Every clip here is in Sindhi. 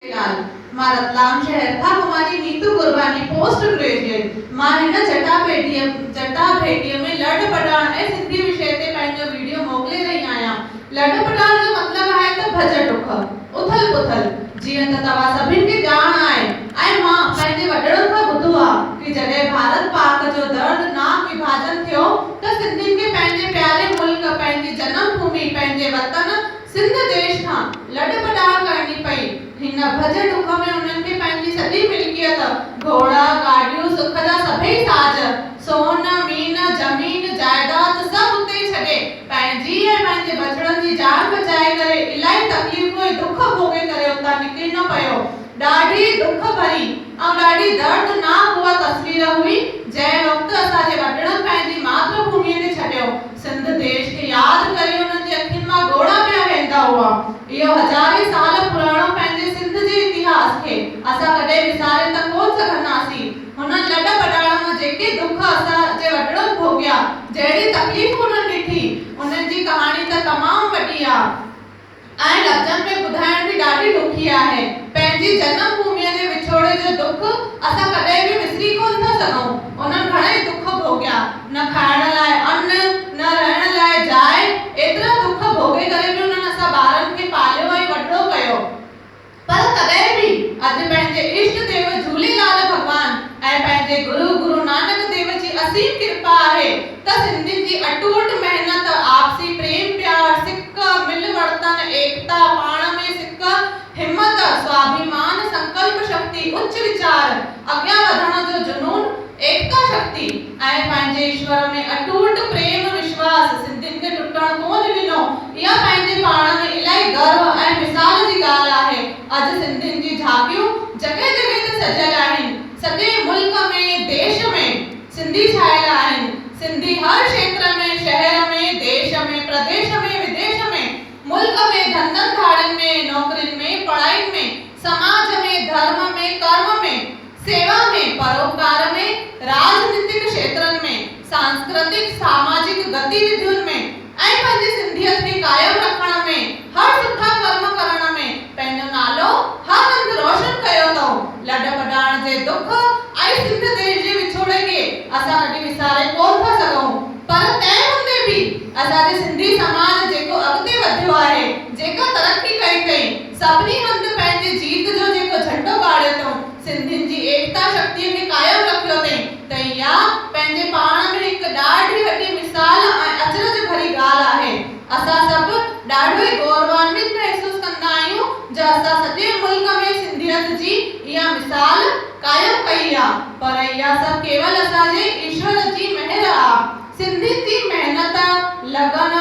لال، مان رتلام شهر کان ڪماري نيتو قرباني پوسٽ گريجوئيٽ، مان هن جٽاڀيٽيء جٽا ڀيٽيء ۾ لڏ پلاڻ ۽ سنڌي وشيه تي پنهنجو ويڊيو موڪلي رهي آهيان. لڏ پلاڻ جو مطلب آهي ته ڀڄ ڊڪ، اٿل پٿل. جيئن ته توهان سڀن کي ڄاڻ آهي ۽ مان پنهنجي وڏڙن کان ٻڌو آ ڪي جڏهن ڀارت پاڪ جو درد ناڪ وڀاجن ٿيو ته سنڌين کي پنهنجي پياري ملڪ، پنهنجي جنم ڀومي، پنهنجي وطن، سنڌ ديش کان لڏ پلاڻ ڪرڻي پئي. هن ڀڄ ڊڪ ۾ انهن کي پنهنجي سڄي ملڪيت، گهوڙا، گاڏيون، سک جا سڀئي ساز، سون، مين، زمين، جائداد سڀ اتي ئي ڇڏي، پنهنجي ۽ پنهنجي ٻچڙن جي جان بچائي ڪري الائي تڪليفون ۽ دک ڀوڳي ڪري اتان نڪرڻو پيو. ڏاڍي دک ڀري ۽ ڏاڍي درد ناڪ اها تصوير هئي، جنهن وقت اسان جي وڏڙن پنهنجي ماتر ڀوميء کي ڇڏيو. سنڌ ديش کي ياد ڪري انهن جي اکين مان ڳوڙها پيا وهندا هئا. اهو هزارين سال پراڻو پنهنجي سنڌ جي اتهاس کي اسان ڪڏهن وساري ته ڪونه سگهنداسين. هنن لڏ پلاڻ مان جيڪي دک اسان جي وڏڙن ڀوڳيا، جهڙي تڪليف انهن ڏٺي، انهن جي ڪهاڻي ته تمام وڏي آ. ۽ لفظن ۾ ٻڌائڻ به ڏاڍي ڏکي آهي. پنهنجي جنم ڀوميء جي وڇوڙي جو دک اسان ڪڏهن به وسري ڪونه ٿا سگهون. انهن گهڻئي دک ڀوڳيا. نه کائڻ لاء ان، نه رهڻ لاء جاء. ايترا دک ڀوڳي ڪري به انهن اسان ٻارن کي پاليو ۽ وڏڙو ڪيو. پر تڏهن به اڄ پنهنجي اشٽ ديو جهوليلال ڀڳوان ۽ پنهنجي گرو گرو نانڪ ديو جي اسيم ڪرپا آهي ته سنڌين جي اٽوٽ محنت، آپسي پريم پيار، سڪ، مل ورتن، ايڪتا، پاڻ ۾ سڪ، همت، سواڀيمان، سنڪلپ شڪتي، اچ ويچار، اڳيان وڌڻ جو جنون، ايڪتا شڪتي ۽ پنهنجي ايشور ۾ اٽوٽ پريم وشواس سنڌين کي ٽٽڻ ڪونه ڏنو. اها پنهنجي پاڻ ۾ الائي گرو ۽ مثال جي ڳالهه آهي. اڄ سنڌين جي جهاڪيون جڳهه جڳهه تي سجيل آهن. سڄي ملڪ ۾، ديش ۾ سنڌي ڇانيل آهن. سنڌي هر کيتر ۾، شهر ۾، ديش ۾، پرديش ۾، وديش ۾، ملڪ ۾، ڌنڌن ڌاڙين ۾، نوڪرين ۾، پڙهائين ۾، سماج ۾، ڌرم ۾، ڪرم ۾، سيوا ۾، پروپڪار ۾، راڄنيتڪ کيترن ۾، سانسڪرتڪ، ساماجڪ گتيوڌين ۾ ۽ پنهنجي سنڌيت کي قائم رکڻ ۾، هر سٺا ڪرم ڪرڻ ۾ پنهنجو نالو هر هنڌ روشن ڪيو اٿئون. لڏ پلاڻ جي دک ۽ سنڌ ديش جي وڇوڙي کي اسان ڪڏهن وساري ڪونه ٿا سگهون، پر تنهن هوندي به اسان جي سنڌي سماج جيڪو اڳتي وڌيو آهي، جيڪا ترقي ڪئي اٿئي، سڀني هنڌ پنهنجي جيت جو جيڪو جهنڊو گاڙيو اٿئون، سنڌين جي ايڪتا شڪتيء کي قائم رکيو اٿئين ته اها پنهنجي پاڻ ۾ هڪ ڏاڍي وڏي مثال ۽ اچرج ڀري ڳالهه آهي. اسان سڀ ڏاڍو ئي گوروانوت محسوس ڪندا آهيون جو اسان سڄي ملڪ ۾ سنڌيت جي اها مثال قائم ڪئي آ. پر اها سڀ ڪيول اسان جي ايشور جي مهر آ. سنڌين جي محنت، لگن،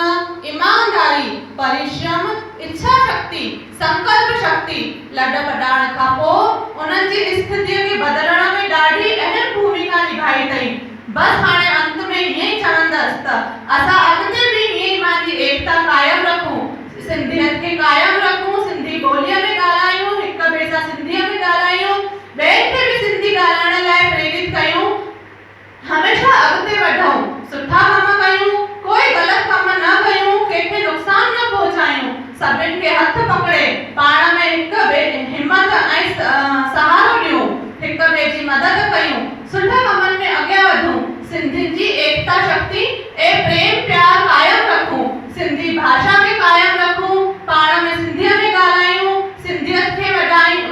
ايمانداري، پريشرم، اڇا شڪتي، سنڪلپ شڪتي، لڏ پڏاڻ کان پوء انهن جي اسٿتيء کي بدلڻ ۾ ڏاڍي اهم ڀوميڪا نڀائي اٿئي. بس هاڻي انت ۾ ائين ئي چوندس ته اسان اڳتي به ائين ئي پنهنجي ايڪتا قائم رکون، سنڌيت کي قائم رکون، سنڌي ٻوليء ۾ ڳالهايون، هڪ ٻئي سان سنڌيء ۾ ڳالهايون، ٻين کي به سنڌي ڳالهائڻ لاء پريرت ڪيون. هميشه اڳتي وڌون، سٺا ڪم ڪيون، ڪوئي غلط ڪم نه ڪيون، ڪنهن کي نقصان نه پهچايون، سڀن کي هٿ پڪڙي پاڻ ۾ هڪ ٻئي همت ۽ سهارو ڏيون، هڪ ٻئي جي مدد ڪيون، سٺي ڪمن ۾ اڳيان وڌون، سنڌين جي ايڪتا شڪتي ۽ پريم پيار قائم رکون، سنڌي ڀاشا کي قائم رکون، پاڻ ۾ سنڌيء ۾ ڳالهايون، سنڌيت کي وڌايون.